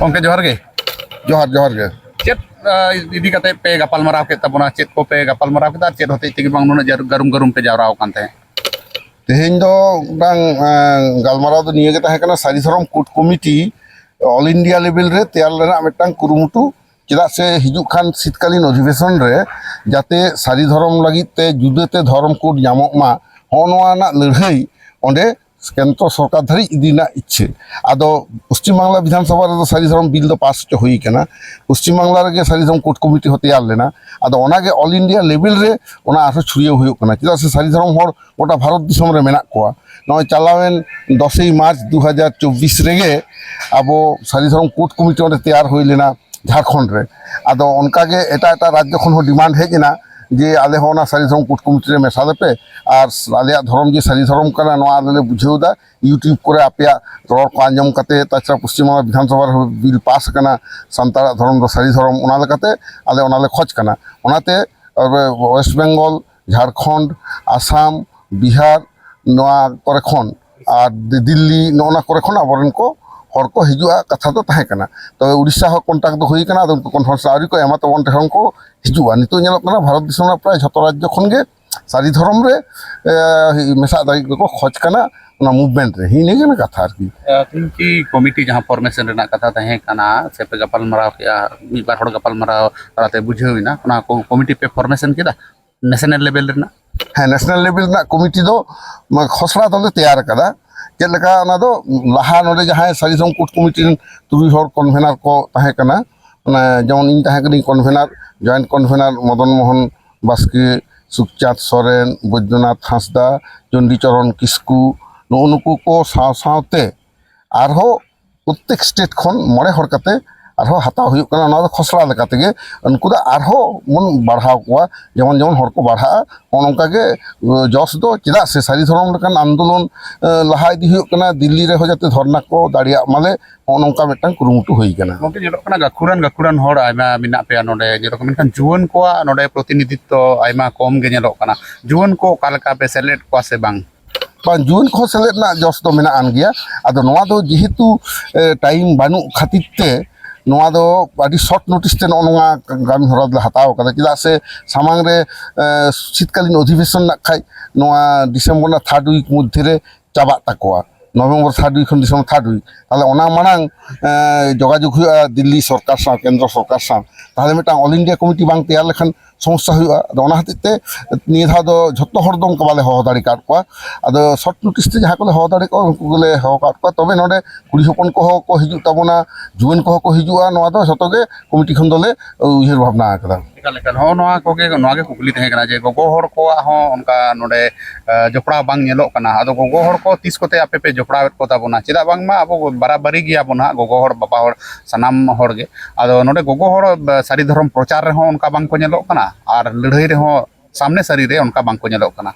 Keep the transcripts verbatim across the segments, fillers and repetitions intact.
ᱜᱚᱢᱠᱮ, ᱡᱚᱦᱟᱨ ᱜᱮ᱾ ᱡᱚᱦᱟᱨ, ᱡᱚᱦᱟᱨ ᱜᱮ᱾ ᱪᱮᱫ, ᱟ, ᱤᱫᱤ ᱠᱟᱛᱮ ᱯᱮ ᱜᱟᱯᱟᱞᱢᱟᱨᱟᱣ ᱠᱮᱫ ᱛᱟᱵᱚᱱᱟ? ᱪᱮᱫ ᱠᱚᱯᱮ ᱜᱟᱯᱟᱞᱢᱟᱨᱟᱣ ᱠᱮᱫᱟ? ᱪᱮᱫ ᱦᱚᱛᱮᱡ ᱛᱮᱜᱮ ᱵᱟᱝ ᱱᱩᱱᱟᱹᱜ ᱡᱟᱹᱨᱩ-, ᱜᱟᱹᱨᱩᱢ ᱜᱟᱹᱨᱩᱢ ᱯᱮ ᱡᱟᱣᱨᱟ ᱟᱠᱟᱱ ᱛᱟᱦᱮᱸᱫ? ᱛᱮᱦᱮᱧ ᱫᱚ ᱢᱤᱫᱴᱟᱝ, ᱮᱸ, ᱜᱟᱞᱢᱟᱨᱟᱣ ᱫᱚ ᱱᱤᱭᱟᱹ ᱜᱮ ᱛᱟᱦᱮᱸ ᱠᱟᱱᱟ, ᱥᱟᱹᱨᱤ ᱫᱷᱚᱨᱚᱢ code committee all India level ᱨᱮ ᱛᱮᱭᱟᱨ ᱨᱮᱱᱟᱜ ᱢᱤᱫᱴᱟᱝ ᱠᱩᱨᱩᱢᱩᱴᱩ᱾ ᱪᱮᱫᱟᱜ ᱥᱮ ᱦᱤᱡᱩᱜ ᱠᱟᱱ ᱥᱤᱛᱠᱟᱞᱤᱱ ᱚᱫᱷᱤᱵᱮᱥᱚᱱ ᱨᱮ ᱡᱟᱛᱮ ᱥᱟᱹᱨᱤ ᱫᱷᱚᱨᱚᱢ ᱞᱟᱹᱜᱤᱫ ᱛᱮ ᱡᱩᱫᱟᱹᱛᱮ ᱫᱷᱚᱨᱚᱢ ᱠᱳᱰ ᱧᱟᱢᱚᱜ ᱢᱟ, ᱦᱚᱸᱜᱼᱚ ᱱᱚᱣᱟ ᱨᱮᱱᱟᱜ ᱞᱟᱹᱲᱦᱟᱹᱭ ᱚᱸᱰᱮ ᱠᱮᱱᱫᱨᱚ ᱥᱚᱨᱠᱟᱨ ᱫᱷᱟᱹᱨᱤᱡ ᱤᱫᱤ ᱨᱮᱱᱟᱜ ᱤᱪᱪᱷᱟᱹ᱾ ᱟᱫᱚ ᱯᱚᱥᱪᱤᱢ ᱵᱟᱝᱞᱟ ᱵᱤᱫᱷᱟᱱ ᱥᱚᱵᱷᱟ ᱨᱮᱫᱚ ᱥᱟᱹᱨᱤ ᱫᱷᱚᱨᱚᱢ ᱵᱤᱞ ᱫᱚ ᱯᱟᱥ ᱦᱚᱪᱚ ᱦᱩᱭ ᱠᱟᱱᱟ᱾ ᱯᱚᱥᱪᱤᱢ ᱵᱟᱝᱞᱟ ᱨᱮᱜᱮ ᱥᱟᱹᱨᱤ ᱫᱷᱚᱨᱚᱢ ᱠᱳᱰ ᱠᱚᱢᱤᱴᱤ ᱦᱚᱸ ᱛᱮᱭᱟᱨ ᱞᱮᱱᱟ᱾ ᱟᱫᱚ ᱚᱱᱟᱜᱮ all India level ᱨᱮ ᱚᱱᱟ ᱟᱨᱦᱚᱸ ᱪᱷᱩᱲᱭᱟᱹᱣ ᱦᱩᱭᱩᱜ ᱠᱟᱱᱟ, ᱪᱮᱫᱟᱜ ᱥᱮ ᱥᱟᱹᱨᱤ ᱫᱷᱚᱨᱚᱢ ᱦᱚᱲ ᱜᱚᱴᱟ ᱵᱷᱟᱨᱚᱛ ᱫᱤᱥᱚᱢ ᱨᱮ ᱢᱮᱱᱟᱜ ᱠᱚᱣᱟ᱾ ᱱᱚᱜᱼᱚᱭ ᱪᱟᱞᱟᱣᱮᱱ ᱫᱚᱥᱮᱭ ᱢᱟᱨᱪ ᱫᱩ ᱦᱟᱡᱟᱨ ᱪᱚᱵᱵᱤᱥ ᱨᱮᱜᱮ ᱟᱵᱚ ᱥᱟᱹᱨᱤ ᱫᱷᱚᱨᱚᱢ ᱠᱳᱰ ᱠᱚᱢᱤᱴᱤ ᱚᱸᱰᱮ ᱛᱮᱭᱟᱨ ᱦᱩᱭ ᱞᱮᱱᱟ ᱡᱷᱟᱲᱠᱷᱚᱸᱰ ᱨᱮ᱾ ᱟᱫᱚ ᱚᱱᱠᱟᱜᱮ ᱮᱴᱟᱜ ᱮᱴᱟᱜ ᱨᱟᱡᱽᱡᱚ ᱠᱷᱚᱱ ᱦᱚᱸ ᱰᱤᱢᱟᱱᱰ ᱦᱮᱡ ᱮᱱᱟ ᱡᱮ ᱟᱞᱮ ᱦᱚᱸ ᱚᱱᱟ ᱥᱟᱹᱨᱤ ᱫᱷᱚᱨᱚᱢ ᱠᱳᱰ ᱠᱚᱢᱤᱴᱤ ᱨᱮ ᱢᱮᱥᱟ ᱞᱮᱯᱮ, ᱟᱨ ᱟᱞᱮᱭᱟᱜ ᱫᱷᱚᱨᱚᱢ ᱡᱮ ᱥᱟᱹᱨᱤ ᱫᱷᱚᱨᱚᱢ ᱠᱟᱱᱟ, ᱱᱚᱣᱟ ᱟᱞᱮ ᱞᱮ ᱵᱩᱡᱷᱟᱹᱣ ᱮᱫᱟ᱾ YouTube ᱠᱚᱨᱮ ᱟᱯᱮᱭᱟᱜ ᱨᱚᱲ ᱠᱚ ᱟᱸᱡᱚᱢ ᱠᱟᱛᱮ, ᱛᱟᱪᱷᱟᱲᱟ ᱯᱚᱥᱪᱤᱢ ᱵᱟᱝᱞᱟ ᱵᱤᱫᱷᱟᱱ ᱥᱚᱵᱷᱟ ᱨᱮᱦᱚᱸ ᱵᱤᱞ ᱯᱟᱥ ᱟᱠᱟᱱᱟ, ᱥᱟᱱᱛᱟᱲᱟᱜ ᱫᱷᱚᱨᱚᱢ ᱫᱚ ᱥᱟᱹᱨᱤ ᱫᱷᱚᱨᱚᱢ, ᱚᱱᱟ ᱞᱮᱠᱟᱛᱮ ᱟᱞᱮ ᱚᱱᱟ ᱞᱮ ᱠᱷᱚᱡᱽ ᱠᱟᱱᱟ᱾ ᱚᱱᱟᱛᱮ ᱟᱵᱚ ᱳᱭᱮᱥᱴ ᱵᱮᱝᱜᱚᱞ, ᱡᱷᱟᱲᱠᱷᱚᱸᱰ, ᱟᱥᱟᱢ, ᱵᱤᱦᱟᱨ, ᱱᱚᱣᱟ ᱠᱚᱨᱮ ᱠᱷᱚᱱ, ᱟᱨ ᱫᱤ-, ᱫᱤᱞᱞᱤ, ᱱᱚᱜᱼᱚ ᱱᱟ ᱠᱚᱨᱮ ᱠᱷᱚᱱ ᱟᱵᱚᱨᱮᱱ ᱠᱚ ᱦᱚᱲ ᱠᱚ ᱦᱤᱡᱩᱜᱼᱟ, ᱠᱟᱛᱷᱟ ᱫᱚ ᱛᱟᱦᱮᱸ ᱠᱟᱱᱟ᱾ ᱛᱚᱵᱮ ᱩᱲᱤᱥᱥᱟ ᱦᱚᱸ ᱠᱚᱱᱴᱟᱠᱴ ᱫᱚ ᱦᱩᱭ ᱠᱟᱱᱟ, ᱟᱫᱚ ᱩᱱᱠᱩ ᱠᱚᱱᱯᱷᱟᱨᱮᱱᱥ ᱟᱹᱣᱨᱤ ᱠᱚ ᱮᱢᱟ, ᱛᱚᱵᱮ ᱚᱸᱰᱮ ᱦᱚᱸ ᱠᱚ ᱦᱤᱡᱩᱜᱼᱟ᱾ ᱱᱤᱛᱚᱜ ᱧᱮᱞᱚᱜ ᱠᱟᱱᱟ ᱵᱷᱟᱨᱚᱛ ᱫᱤᱥᱚᱢ ᱨᱮᱱᱟᱜ ᱯᱨᱟᱭ ᱡᱷᱚᱛᱚ ᱨᱟᱡᱽᱡᱚ ᱠᱷᱚᱱ ᱜᱮ ᱥᱟᱹᱨᱤ ᱫᱷᱚᱨᱚᱢ ᱨᱮ, ᱮ, ᱢᱮᱥᱟᱜ ᱞᱟᱹᱜᱤᱫ ᱠᱚ ᱠᱷᱚᱡᱽ ᱠᱟᱱᱟ, ᱚᱱᱟ ᱢᱩᱵᱷᱢᱮᱱᱴ ᱨᱮ᱾ ᱦᱤᱱᱟᱹ ᱜᱮ ᱠᱟᱛᱷᱟ ᱟᱨᱠᱤ᱾ ᱮ, ᱛᱮᱦᱮᱧ ᱠᱤ ᱠᱚᱢᱤᱴᱤ ᱡᱟᱦᱟᱸ ᱯᱷᱚᱨᱢᱮᱥᱚᱱ ᱨᱮᱱᱟᱜ ᱠᱟᱛᱷᱟ ᱛᱟᱦᱮᱸ ᱠᱟᱱᱟ, ᱥᱮ ᱯᱮ ᱜᱟᱯᱟᱞᱢᱟᱨᱟᱣ ᱠᱮᱜᱼᱟ, ᱢᱤᱫ ᱵᱟᱨ ᱦᱚᱲ ᱜᱟᱯᱟᱞᱢᱟᱨᱟᱣ ᱛᱟᱞᱟᱛᱮ ᱵᱩᱡᱷᱟᱹᱣ ᱮᱱᱟ, ᱚᱱᱟ ᱠᱚ ᱠᱚᱢᱤᱴᱤ ᱯᱮ ᱯᱷᱚᱨᱢᱮᱥᱚᱱ ᱠᱮᱫᱟ ᱱᱮᱥᱱᱟᱞ ᱞᱮᱵᱮᱞ ᱨᱮᱱᱟᱜ? ᱦᱮᱸ, ᱱᱮᱥᱱᱟᱞ ᱞᱮᱵᱮᱞ ᱨᱮᱱᱟᱜ ᱠᱚᱢᱤᱴᱤ ᱫᱚ, ᱢᱟ, ᱠᱷᱚᱥᱲᱟ ᱫᱚᱞᱮ ᱛᱮᱭᱟᱨ ᱟᱠᱟᱫᱟ᱾ ᱪᱮᱫ ᱞᱮᱠᱟ, ᱚᱱᱟ ᱫᱚ ᱞᱟᱦᱟ ᱱᱚᱰᱮ ᱡᱟᱦᱟᱸᱭ ᱥᱟᱹᱨᱤ ᱫᱷᱚᱨᱚᱢ ᱠᱳᱰ ᱠᱚᱢᱤᱴᱤ ᱨᱮᱱ ᱛᱩᱨᱩᱭ ᱦᱚᱲ ᱠᱚᱱᱵᱷᱮᱱᱟᱨ ᱠᱚ ᱛᱟᱦᱮᱸ ᱠᱟᱱᱟ, ᱚᱱᱟ ᱡᱮᱢᱚᱱ ᱤᱧ ᱛᱟᱦᱮᱸ ᱠᱟᱹᱱᱟᱹᱧ convenor, joint convenor Madan Mohan Baske, Sukhchand Soren, Baidyanath Hansda, Chandicharan Kisku, ᱱᱩᱜᱼᱩ ᱱᱩᱠᱩ ᱠᱚ ᱥᱟᱶ ᱥᱟᱶᱛᱮ ᱟᱨᱦᱚᱸ ᱯᱨᱚᱛᱛᱮᱠ ᱥᱴᱮᱴ ᱠᱷᱚᱱ ᱢᱚᱬᱮ ᱦᱚᱲ ᱠᱟᱛᱮ ᱟᱨᱦᱚᱸ ᱦᱟᱛᱟᱣ ᱦᱩᱭᱩᱜ ᱠᱟᱱᱟ᱾ ᱚᱱᱟ ᱫᱚ ᱠᱷᱚᱥᱲᱟ ᱞᱮᱠᱟ ᱛᱮᱜᱮ, ᱩᱱᱠᱩ ᱫᱚ ᱟᱨᱦᱚᱸ ᱵᱚᱱ ᱵᱟᱲᱦᱟᱣ ᱠᱚᱣᱟ, ᱡᱮᱢᱚᱱ ᱡᱮᱢᱚᱱ ᱦᱚᱲ ᱠᱚ ᱵᱟᱲᱦᱟᱜᱼᱟ᱾ ᱱᱚᱜᱼᱚ ᱱᱚᱝᱠᱟ ᱜᱮ, ᱡᱚᱥ ᱫᱚ ᱪᱮᱫᱟᱜ ᱥᱮ ᱥᱟᱹᱨᱤ ᱫᱷᱚᱨᱚᱢ ᱞᱮᱠᱟᱱ ᱟᱱᱫᱳᱞᱚᱱ, ᱮ, ᱞᱟᱦᱟ ᱤᱫᱤ ᱦᱩᱭᱩᱜ ᱠᱟᱱᱟ, ᱫᱤᱞᱞᱤ ᱨᱮᱦᱚᱸ ᱡᱟᱛᱮ ᱫᱷᱚᱨᱱᱟ ᱠᱚ ᱫᱟᱲᱮᱭᱟᱜ ᱢᱟᱞᱮ, ᱱᱚᱜᱼᱚ ᱱᱚᱝᱠᱟ ᱢᱤᱫᱴᱟᱝ ᱠᱩᱨᱩᱢᱩᱴᱩ ᱦᱩᱭ ᱠᱟᱱᱟ᱾ ᱜᱚᱢᱠᱮ, ᱧᱮᱞᱚᱜ ᱠᱟᱱᱟ ᱜᱟᱹᱠᱷᱩᱲᱟᱱ ᱜᱟᱹᱠᱷᱩᱲᱟᱱ ᱦᱚᱲ ᱟᱭᱢᱟ ᱢᱮᱱᱟᱜ ᱯᱮᱭᱟ ᱱᱚᱰᱮ, ᱧᱮᱞᱚᱜ ᱠᱟᱱᱟ, ᱢᱮᱱᱠᱷᱟᱱ ᱡᱩᱣᱟᱹᱱ ᱠᱚᱣᱟᱜ ᱱᱚᱰᱮ ᱯᱨᱚᱛᱤᱱᱤᱫᱷᱤᱛᱛᱚ ᱟᱭᱢᱟ ᱠᱚᱢ ᱜᱮ ᱧᱮᱞᱚᱜ ᱠᱟᱱᱟ᱾ ᱡᱩᱣᱟᱹᱱ ᱠᱚ ᱚᱠᱟ ᱞᱮᱠᱟ ᱯᱮ ᱥᱮᱞᱮᱫ ᱠᱚᱣᱟ ᱥᱮ ᱵᱟᱝ? ᱵᱟᱝ, ᱡᱩᱣᱟᱹᱱ ᱠᱚᱦᱚᱸ ᱥᱮᱞᱮᱫ ᱨᱮᱱᱟᱜ ᱡᱚᱥ ᱫᱚ ᱢᱮᱱᱟᱜ ᱟᱱ ᱜᱮᱭᱟ᱾ ᱟᱫᱚ ᱱᱚᱣᱟ ᱫᱚ ᱡᱮᱦᱮᱛᱩ ᱴᱟᱭᱤᱢ ᱵᱟᱹᱱᱩᱜ ᱠᱷᱟᱹᱛᱤᱨ ᱛᱮ ᱱᱚᱣᱟ ᱫᱚ ᱟᱹᱰᱤ ᱥᱚᱨᱴ ᱱᱳᱴᱤᱥ ᱛᱮ ᱱᱚᱜᱼᱚ ᱱᱚᱣᱟ ᱠᱟᱹᱢᱤ ᱦᱚᱨᱟ ᱫᱚᱞᱮ ᱦᱟᱛᱟᱣ ᱠᱟᱫᱟ᱾ ᱪᱮᱫᱟᱜ ᱥᱮ ᱥᱟᱢᱟᱝ ᱨᱮ ᱥᱤᱛᱠᱟᱞᱤᱱ ᱚᱫᱷᱤᱵᱮᱥᱚᱱ ᱱᱟᱜ ᱠᱷᱟᱡ ᱱᱚᱣᱟ ᱰᱤᱥᱮᱢᱵᱚᱨ ᱨᱮᱱᱟᱜ ᱛᱷᱟᱨᱰ ᱩᱭᱤᱠ ᱢᱚᱫᱽᱫᱷᱮ ᱨᱮ ᱪᱟᱵᱟᱜ ᱛᱟᱠᱚᱣᱟ, ᱱᱚᱵᱷᱮᱢᱵᱚᱨ ᱛᱷᱟᱨᱰ ᱩᱭᱤᱠ ᱠᱷᱚᱱ ᱰᱤᱥᱮᱢᱵᱚᱨ ᱛᱷᱟᱨᱰ ᱩᱭᱤᱠ᱾ ᱛᱟᱦᱚᱞᱮ ᱚᱱᱟ ᱢᱟᱲᱟᱝ ᱡᱳᱜᱟᱡᱳᱜᱽ ᱦᱩᱭᱩᱜᱼᱟ ᱫᱤᱞᱞᱤ ᱥᱚᱨᱠᱟᱨ ᱥᱟᱶ, ᱠᱮᱱᱫᱨᱚ ᱥᱚᱨᱠᱟᱨ ᱥᱟᱶ᱾ ᱛᱟᱦᱚᱞᱮ ᱢᱤᱫᱴᱟᱝ ᱚᱞ ᱤᱱᱰᱤᱭᱟ ᱠᱚᱢᱤᱴᱤ ᱵᱟᱝ ᱛᱮᱭᱟᱨ ᱞᱮᱠᱷᱟᱱ ᱥᱚᱢᱚᱥᱥᱟ ᱦᱩᱭᱩᱜᱼᱟ᱾ ᱟᱫᱚ ᱚᱱᱟ ᱦᱚᱛᱮᱡ ᱛᱮ ᱱᱤᱭᱟᱹ ᱫᱷᱟᱣ ᱫᱚ ᱡᱷᱚᱛᱚ ᱦᱚᱲ ᱫᱚ ᱚᱱᱠᱟ ᱵᱟᱞᱮ ᱦᱚᱦᱚ ᱫᱟᱲᱮ ᱟᱠᱟᱫ ᱠᱚᱣᱟ᱾ ᱟᱫᱚ ᱥᱚᱨᱴ ᱱᱳᱴᱤᱥ ᱛᱮ ᱡᱟᱦᱟᱸ ᱠᱚᱞᱮ ᱦᱚᱦᱚ ᱫᱟᱲᱮ ᱠᱚᱣᱟ ᱩᱱᱠᱩ ᱜᱮᱞᱮ ᱦᱚᱦᱚ ᱟᱠᱟᱫ ᱠᱚᱣᱟ᱾ ᱛᱚᱵᱮ ᱱᱚᱰᱮ ᱠᱩᱲᱤ ᱦᱚᱯᱚᱱ ᱠᱚᱦᱚᱸ ᱠᱚ ᱦᱤᱡᱩᱜ ᱛᱟᱵᱚᱱᱟ, ᱡᱩᱣᱟᱹᱱ ᱠᱚᱦᱚᱸ ᱠᱚ ᱦᱤᱡᱩᱜᱼᱟ, ᱱᱚᱣᱟ ᱫᱚ ᱡᱷᱚᱛᱚ ᱜᱮ ᱠᱚᱢᱤᱴᱤ ᱠᱷᱚᱱ ᱫᱚᱞᱮ ᱩᱭᱦᱟᱹᱨ ᱵᱷᱟᱵᱽᱱᱟ ᱟᱠᱟᱫᱟ᱾ ᱮᱠᱟᱞ ᱮᱠᱟᱞ, ᱱᱚᱜᱼᱚ ᱱᱚᱣᱟ ᱠᱚᱜᱮ, ᱱᱚᱣᱟ ᱜᱮ ᱠᱩᱠᱞᱤ ᱛᱟᱦᱮᱸ ᱠᱟᱱᱟ ᱡᱮ ᱜᱚᱜᱚ ᱦᱚᱲ ᱠᱚᱣᱟᱜ ᱦᱚᱸ ᱚᱱᱠᱟ ᱱᱚᱰᱮ ᱡᱚᱯᱲᱟᱣ ᱵᱟᱝ ᱧᱮᱞᱚᱜ ᱠᱟᱱᱟ᱾ ᱟᱫᱚ ᱜᱚᱜᱚ ᱦᱚᱲ ᱠᱚ ᱛᱤᱥ ᱠᱚᱛᱮ ᱟᱯᱮ ᱯᱮ ᱡᱚᱯᱲᱟᱣᱮᱫ ᱠᱚ ᱛᱟᱵᱚᱱᱟ? ᱪᱮᱫᱟᱜ ᱵᱟᱝᱢᱟ ᱟᱵᱚ ᱵᱟᱨᱟᱵᱟᱨᱤ ᱜᱮᱭᱟᱵᱚᱱ ᱦᱟᱸᱜ, ᱜᱚᱜᱚ ᱦᱚᱲ, ᱵᱟᱵᱟ ᱦᱚᱲ, ᱥᱟᱱᱟᱢ ᱦᱚᱲ ᱜᱮ᱾ ᱟᱫᱚ ᱱᱚᱰᱮ ᱜᱚᱜᱚ ᱦᱚᱲ ᱥᱟᱹᱨᱤ ᱫᱷᱚᱨᱚᱢ ᱯᱨᱚᱪᱟᱨ ᱨᱮᱦᱚᱸ ᱚᱱᱠᱟ ᱵᱟᱝ ᱠᱚ ᱧᱮᱞᱚᱜ ᱠᱟᱱᱟ, ᱟᱨ ᱞᱟᱹᱲᱦᱟᱹᱭ ᱨᱮᱦᱚᱸ ᱥᱟᱢᱱᱮ ᱥᱟᱹᱨᱤ ᱨᱮ ᱚᱱᱠᱟ ᱵᱟᱝ ᱠᱚ ᱧᱮᱞᱚᱜ ᱠᱟᱱᱟ᱾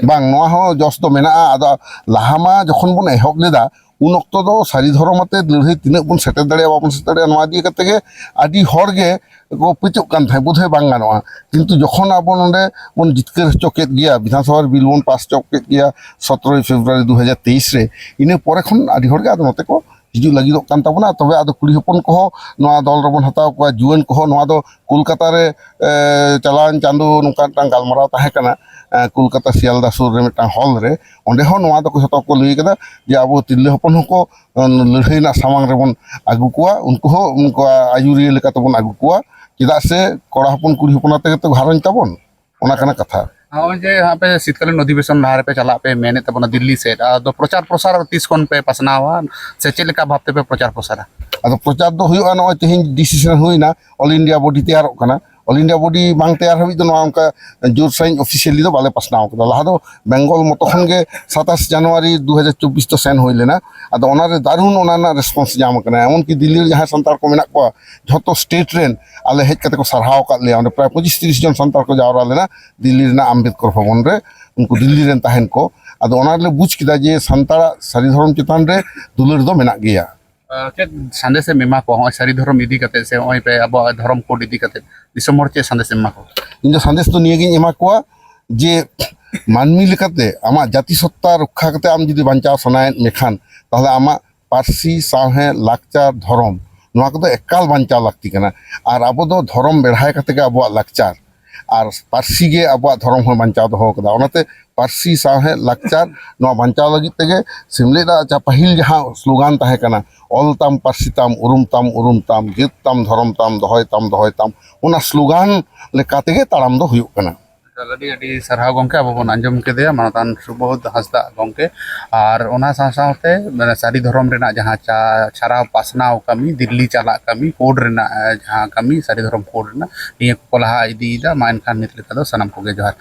ᱵᱟᱝ, ᱱᱚᱣᱟ ᱦᱚᱸ ᱡᱚᱥ ᱫᱚ ᱢᱮᱱᱟᱜᱼᱟ᱾ ᱟᱫᱚ ᱞᱟᱦᱟ ᱢᱟ ᱡᱚᱠᱷᱚᱱ ᱵᱚᱱ ᱮᱦᱚᱵ ᱞᱮᱫᱟ, ᱩᱱ ᱚᱠᱛᱚ ᱫᱚ ᱥᱟᱹᱨᱤ ᱫᱷᱚᱨᱚᱢ ᱟᱛᱮ ᱞᱟᱹᱲᱦᱟᱹᱭ ᱛᱤᱱᱟᱹᱜ ᱵᱚᱱ ᱥᱮᱴᱮᱨ ᱫᱟᱲᱮᱭᱟᱜᱼᱟ, ᱵᱟᱵᱚᱱ ᱥᱮᱴᱮᱨ ᱫᱟᱲᱮᱭᱟᱜᱼᱟ, ᱱᱚᱣᱟ ᱤᱫᱤ ᱠᱟᱛᱮ ᱜᱮ ᱟᱹᱰᱤ ᱦᱚᱲ ᱜᱮ ᱠᱚ ᱯᱟᱹᱪᱟᱹᱜ ᱠᱟᱱ ᱛᱟᱦᱮᱸᱫ, ᱵᱳᱫᱷᱚᱭ ᱵᱟᱝ ᱜᱟᱱᱚᱜᱼᱟ᱾ ᱠᱤᱱᱛᱩ ᱡᱚᱠᱷᱚᱱ ᱟᱵᱚ ᱱᱚᱰᱮ ᱵᱚᱱ ᱡᱤᱛᱠᱟᱹᱨ ᱦᱚᱪᱚ ᱠᱮᱫ ᱜᱮᱭᱟ, ᱵᱤᱫᱷᱟᱱ ᱥᱚᱵᱷᱟ ᱨᱮ ᱵᱤᱞ ᱵᱚᱱ ᱯᱟᱥ ᱦᱚᱪᱚ ᱠᱮᱫ ᱜᱮᱭᱟ ᱥᱚᱛᱨᱚᱭ ᱯᱷᱮᱵᱽᱨᱩᱣᱟᱨᱤ ᱫᱩ ᱦᱟᱡᱟᱨ ᱛᱮᱭᱤᱥ ᱨᱮ, ᱤᱱᱟᱹ ᱯᱚᱨᱮ ᱠᱷᱚᱱ ᱟᱹᱰᱤ ᱦᱚᱲ ᱜᱮ ᱟᱫᱚ ᱱᱚᱛᱮ ᱠᱚ ᱦᱤᱡᱩᱜ ᱞᱟᱹᱜᱤᱫᱚᱜ ᱠᱟᱱ ᱛᱟᱵᱚᱱᱟ᱾ ᱛᱚᱵᱮ ᱟᱫᱚ ᱠᱩᱲᱤ ᱦᱚᱯᱚᱱ ᱠᱚᱦᱚᱸ ᱱᱚᱣᱟ ᱫᱚᱞ ᱨᱮᱵᱚᱱ ᱦᱟᱛᱟᱣ ᱠᱚᱣᱟ, ᱡᱩᱣᱟᱹᱱ ᱠᱚᱦᱚᱸ᱾ ᱱᱚᱣᱟ ᱫᱚ ᱠᱳᱞᱠᱟᱛᱟ ᱨᱮ, ᱮ, ᱪᱟᱞᱟᱣᱮᱱ ᱪᱟᱸᱫᱳ ᱱᱚᱝᱠᱟ ᱢᱤᱫᱴᱟᱝ ᱜᱟᱞᱢᱟᱨᱟᱣ ᱛᱟᱦᱮᱸ ᱠᱟᱱᱟ, ᱮ, ᱠᱳᱞᱠᱟᱛᱟ ᱥᱤᱭᱟᱞᱫᱟ ᱥᱩᱨ ᱨᱮ ᱢᱤᱫᱴᱟᱝ ᱦᱚᱞ ᱨᱮ᱾ ᱚᱸᱰᱮ ᱦᱚᱸ ᱱᱚᱣᱟ ᱫᱚᱠᱚ ᱡᱷᱚᱛᱚ ᱠᱚ ᱞᱟᱹᱭ ᱠᱟᱫᱟ ᱡᱮ ᱟᱵᱚ ᱛᱤᱨᱞᱟᱹ ᱦᱚᱯᱚᱱ ᱦᱚᱸᱠᱚ, ᱮ, ᱞᱟᱹᱲᱦᱟᱹᱭ ᱨᱮᱱᱟᱜ ᱥᱟᱢᱟᱝ ᱨᱮᱵᱚᱱ ᱟᱹᱜᱩ ᱠᱚᱣᱟ, ᱩᱱᱠᱩ ᱦᱚᱸ ᱩᱱᱠᱩᱣᱟᱜ ᱟᱹᱭᱩᱨᱤᱭᱟᱹ ᱞᱮᱠᱟ ᱛᱮᱵᱚᱱ ᱟᱹᱜᱩ ᱠᱚᱣᱟ᱾ ᱪᱮᱫᱟᱜ ᱥᱮ ᱠᱚᱲᱟ ᱦᱚᱯᱚᱱ ᱠᱩᱲᱤ ᱦᱚᱯᱚᱱ ᱟᱛᱮ ᱜᱮᱛᱚ ᱜᱷᱟᱨᱚᱸᱡᱽ ᱛᱟᱵᱚᱱ, ᱚᱱᱟ ᱠᱟᱱᱟ ᱠᱟᱛᱷᱟ᱾ ᱱᱚᱜᱼᱚᱭ ᱡᱮ ᱟᱯᱮ ᱥᱤᱛᱠᱟᱞᱤᱱ ᱚᱫᱷᱤᱵᱮᱥᱚᱱ ᱞᱟᱦᱟ ᱨᱮᱯᱮ ᱪᱟᱞᱟᱜ ᱯᱮ ᱢᱮᱱᱮᱫ ᱛᱟᱵᱚᱱᱟ ᱫᱤᱞᱞᱤ ᱥᱮᱫ, ᱟᱫᱚ ᱯᱨᱚᱪᱟᱨ ᱯᱨᱚᱥᱟᱨ ᱛᱤᱥ ᱠᱷᱚᱱ ᱯᱮ ᱯᱟᱥᱱᱟᱣᱟ ᱥᱮ ᱪᱮᱫ ᱞᱮᱠᱟ ᱵᱷᱟᱵ ᱛᱮᱯᱮ ᱯᱨᱚᱪᱟᱨ ᱯᱨᱚᱥᱟᱨᱟ? ᱟᱫᱚ ᱯᱨᱚᱪᱟᱨ ᱫᱚ ᱦᱩᱭᱩᱜᱼᱟ, ᱱᱚᱜᱼᱚᱭ ᱛᱮᱦᱮᱧ ᱰᱤᱥᱤᱥᱚᱱ ᱦᱩᱭᱱᱟ, ᱚᱞ ᱤᱱᱰᱤᱭᱟ ᱵᱚᱰᱤ ᱛᱮᱭᱟᱨᱚᱜ ᱠᱟᱱᱟ᱾ ᱚᱞ ᱤᱱᱰᱤᱭᱟ ᱵᱚᱰᱤ ᱵᱟᱝ ᱛᱮᱭᱟᱨ ᱦᱟᱹᱵᱤᱡ ᱫᱚ ᱱᱚᱣᱟ ᱚᱱᱠᱟ ᱡᱳᱨ ᱥᱟᱺᱦᱤᱡ ᱚᱯᱷᱤᱥᱤᱭᱟᱞᱤ ᱫᱚ ᱵᱟᱞᱮ ᱯᱟᱥᱱᱟᱣ ᱠᱟᱫᱟ᱾ ᱞᱟᱦᱟ ᱫᱚ ᱵᱮᱝᱜᱚᱞ ᱢᱚᱛᱚ ᱠᱷᱚᱱ ᱜᱮ ᱥᱟᱛᱟᱥ ᱡᱟᱱᱩᱣᱟᱨᱤ ᱫᱩ ᱦᱟᱡᱟᱨ ᱪᱚᱵᱵᱤᱥ ᱫᱚ ᱥᱮᱱ ᱦᱩᱭ ᱞᱮᱱᱟ᱾ ᱟᱫᱚ ᱚᱱᱟᱨᱮ ᱫᱟᱨᱩᱱ ᱚᱱᱟ ᱨᱮᱱᱟᱜ ᱨᱮᱥᱯᱚᱱᱥ ᱧᱟᱢ ᱟᱠᱟᱱᱟ᱾ ᱮᱢᱚᱱᱠᱤ ᱫᱤᱞᱞᱤ ᱨᱮ ᱡᱟᱦᱟᱸᱭ ᱥᱟᱱᱛᱟᱲ ᱠᱚ ᱢᱮᱱᱟᱜ ᱠᱚᱣᱟ, ᱡᱷᱚᱛᱚ ᱥᱴᱮᱴ ᱨᱮᱱ ᱟᱞᱮ ᱦᱮᱡ ᱠᱟᱛᱮ ᱠᱚ ᱥᱟᱨᱦᱟᱣ ᱟᱠᱟᱫ ᱞᱮᱭᱟ᱾ ᱚᱸᱰᱮ ᱯᱨᱟᱭ ᱯᱚᱸᱪᱤᱥ ᱛᱤᱨᱤᱥ ᱡᱚᱱ ᱥᱟᱱᱛᱟᱲ ᱠᱚ ᱡᱟᱣᱨᱟ ᱞᱮᱱᱟ ᱫᱤᱞᱞᱤ ᱨᱮᱱᱟᱜ ᱟᱢᱵᱮᱫᱠᱚᱨ ᱵᱷᱚᱵᱚᱱ ᱨᱮ, ᱩᱱᱠᱩ ᱫᱤᱞᱞᱤ ᱨᱮᱱ ᱛᱟᱦᱮᱱ ᱠᱚ᱾ ᱟᱫᱚ ᱚᱱᱟ ᱨᱮᱞᱮ ᱵᱩᱡᱽ ᱠᱮᱫᱟ ᱡᱮ ᱥᱟᱱᱛᱟᱲᱟᱜ ᱥᱟᱹᱨᱤ ᱫᱷᱚᱨᱚᱢ ᱪᱮᱛᱟᱱ ᱨᱮ ᱫᱩᱞᱟᱹᱲ ᱫᱚ ᱢᱮᱱᱟᱜ ᱜᱮᱭᱟ᱾ ᱟᱨ ᱪᱮᱫ ᱥᱟᱸᱫᱮᱥ ᱮᱢ ᱮᱢᱟ ᱠᱚᱣᱟ ᱱᱚᱜᱼᱚᱭ ᱥᱟᱹᱨᱤ ᱫᱷᱚᱨᱚᱢ ᱤᱫᱤ ᱠᱟᱛᱮ, ᱥᱮ ᱱᱚᱜᱼᱚᱭ ᱯᱮ ᱟᱵᱚᱣᱟᱜ ᱫᱷᱚᱨᱚᱢ ᱠᱳᱰ ᱤᱫᱤ ᱠᱟᱛᱮ ᱫᱤᱥᱚᱢ ᱦᱚᱲ ᱪᱮᱫ ᱥᱟᱸᱫᱮᱥ ᱮᱢ ᱮᱢᱟ ᱠᱚᱣᱟ? ᱤᱧ ᱫᱚ ᱥᱟᱸᱫᱮᱥ ᱫᱚ ᱱᱤᱭᱟᱹᱜᱤᱧ ᱮᱢᱟ ᱠᱚᱣᱟ ᱡᱮ ᱢᱟᱹᱱᱢᱤ ᱞᱮᱠᱟᱛᱮ ᱟᱢᱟᱜ ᱡᱟᱹᱛᱤ ᱥᱚᱛᱛᱟ ᱨᱚᱠᱠᱷᱟ ᱠᱟᱛᱮ ᱟᱢ ᱡᱩᱫᱤ ᱵᱟᱧᱪᱟᱣ ᱥᱟᱱᱟᱭᱮᱫ ᱢᱮᱠᱷᱟᱱ, ᱛᱟᱦᱚᱞᱮ ᱟᱢᱟᱜ ᱯᱟᱹᱨᱥᱤ, ᱥᱟᱶᱦᱮᱫ, ᱞᱟᱠᱪᱟᱨ, ᱫᱷᱚᱨᱚᱢ, ᱱᱚᱣᱟ ᱠᱚᱫᱚ ᱮᱠᱟᱞ ᱵᱟᱧᱪᱟᱣ ᱞᱟᱹᱠᱛᱤ ᱠᱟᱱᱟ᱾ ᱟᱨ ᱟᱵᱚ ᱫᱚ ᱫᱷᱚᱨᱚᱢ ᱵᱮᱲᱦᱟᱭ ᱠᱟᱛᱮ ᱜᱮ ᱟᱵᱚᱣᱟᱜ ᱞᱟᱠᱪᱟᱨ ᱟᱨ ᱯᱟᱹᱨᱥᱤ ᱜᱮ ᱟᱵᱚᱣᱟᱜ ᱫᱷᱚᱨᱚᱢ ᱦᱚᱸ ᱵᱟᱧᱪᱟᱣ ᱫᱚᱦᱚ ᱠᱟᱫᱟ᱾ ᱚᱱᱟᱛᱮ ᱯᱟᱹᱨᱥᱤ, ᱥᱟᱶᱦᱮᱫ, ᱞᱟᱠᱪᱟᱨ ᱱᱚᱣᱟ ᱵᱟᱧᱪᱟᱣ ᱞᱟᱹᱜᱤᱫ ᱛᱮᱜᱮ ᱥᱮᱢᱞᱮᱫ ᱟᱜ ᱡᱟᱦᱟᱸ ᱯᱟᱹᱦᱤᱞ ᱡᱟᱦᱟᱸ ᱥᱞᱳᱜᱟᱱ ᱛᱟᱦᱮᱸ ᱠᱟᱱᱟ, "ᱚᱞ ᱛᱟᱢ, ᱯᱟᱹᱨᱥᱤ ᱛᱟᱢ, ᱩᱨᱩᱢ ᱛᱟᱢ, ᱩᱨᱩᱢ ᱛᱟᱢ, ᱡᱟᱹᱛ ᱛᱟᱢ, ᱫᱷᱚᱨᱚᱢ ᱛᱟᱢ, ᱫᱚᱦᱚᱭ ᱛᱟᱢ, ᱫᱚᱦᱚᱭ ᱛᱟᱢ", ᱚᱱᱟ ᱥᱞᱳᱜᱟᱱ ᱞᱮᱠᱟ ᱛᱮᱜᱮ ᱛᱟᱲᱟᱢ ᱫᱚ ᱦᱩᱭᱩᱜ ᱠᱟᱱᱟ᱾ ᱟᱹᱰᱤ ᱟᱹᱰᱤ ᱥᱟᱨᱦᱟᱣ ᱜᱚᱢᱠᱮ, ᱟᱵᱚ ᱵᱚᱱ ᱟᱸᱡᱚᱢ ᱠᱮᱫᱮᱭᱟ ᱢᱟᱱᱚᱛᱟᱱ ᱥᱩᱵᱳᱫᱷ ᱦᱟᱸᱥᱫᱟᱜ ᱜᱚᱢᱠᱮ᱾ ᱟᱨ ᱚᱱᱟ ᱥᱟᱶ ᱥᱟᱶᱛᱮ ᱢᱟᱱᱮ ᱥᱟᱹᱨᱤ ᱫᱷᱚᱨᱚᱢ ᱨᱮᱱᱟᱜ ᱡᱟᱦᱟᱸ ᱪᱟ-, ᱪᱷᱟᱨᱟᱣ ᱯᱟᱥᱱᱟᱣ ᱠᱟᱹᱢᱤ, ᱫᱤᱞᱞᱤ ᱪᱟᱞᱟᱜ ᱠᱟᱹᱢᱤ, ᱠᱳᱰ ᱨᱮᱱᱟᱜ, ᱮ, ᱡᱟᱦᱟᱸ ᱠᱟᱹᱢᱤ, ᱥᱟᱹᱨᱤ ᱫᱷᱚᱨᱚᱢ ᱠᱳᱰ ᱨᱮᱱᱟᱜ, ᱱᱤᱭᱟᱹ ᱠᱚᱠᱚ ᱞᱟᱦᱟ ᱤᱫᱤᱭᱮᱫᱟ᱾ ᱢᱟ ᱮᱱᱠᱷᱟᱱ ᱱᱤᱛ ᱞᱮᱠᱟ ᱫᱚ ᱥᱟᱱᱟᱢ ᱠᱚᱜᱮ ᱡᱚᱦᱟᱨ᱾